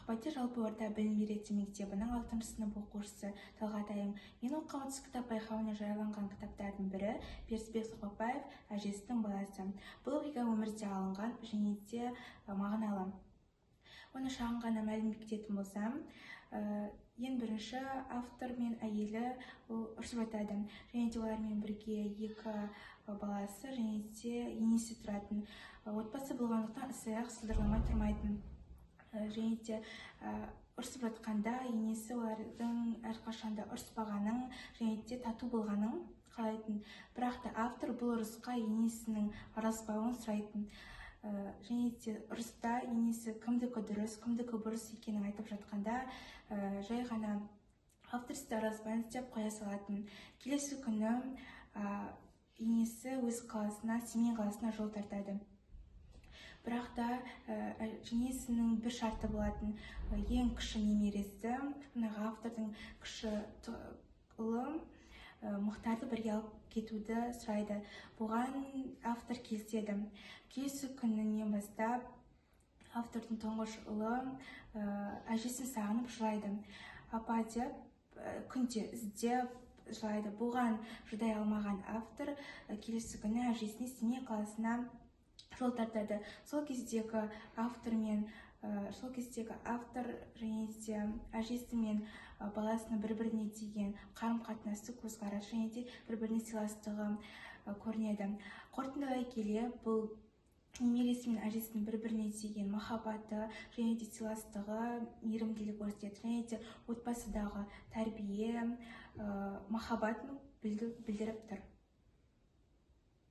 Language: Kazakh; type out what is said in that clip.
Ақбайтир жалпы орта білім беретін мектебінің алтыншы сынып оқушысы Талғат Айым. Мен оқыған 30 кітап байқауына жарияланған кітаптардың бірі Бердібек Соқпақбаев «Әжесінің баласы». Бұл оқиға өмірде алынған және де мағыналы. Оны шағын ғана мәлім ететін болсам, ең бірінші автор мен әйелі ол ұрысып жатады және де олармен бірге екі баласы және де енесі тұратын. Отбасы болғандықтан ыдыс-аяқ сылдырламай тұрмайтын. Және де ұрысып жатқанда енесі олардың әрқашанда ұрыспағанын және де тату болғанын қалайтын. Бірақ та автор бұл ұрысқа енесінің араласпауын сұрайтын. Және де ұрыста енесі кімдікі дұрыс, кімдікі бұрыс екенін айтып жатқанда, жай ғана автор «Сіз араласпаңыз» деп қоя салатын. Келесі күні енесі өз қаласына, Семей қаласына жол тартады. Бірақ та енесінің бір шарты болатын: ең кіші немересі, жаңағы автордың кіші ұлы Мұхтарды бірге алып кетуді сұрайды. Бұған автор келіседі. Келесі күнінен бастап автордың тұңғыш ұлы әжесін сағынып жылайды. «Апа» деп күнде іздеп жылайды. Бұған шыдай алмаған автор келесі күні әжесіне, Семей қаласына жол тартады. Сол кездегі автор және де әжесі мен баласының бір біріне деген қарым қатынасы, көзқарасы және де бір біріне сыйластығы көрінеді. Қорытындылай келе, бұл немересі мен әжесінің бір біріне деген махаббаты және де сыйластығы, мейірімділік көрсетеді және де отбасыдағы тәрбие, махаббатын білдіріп тұр.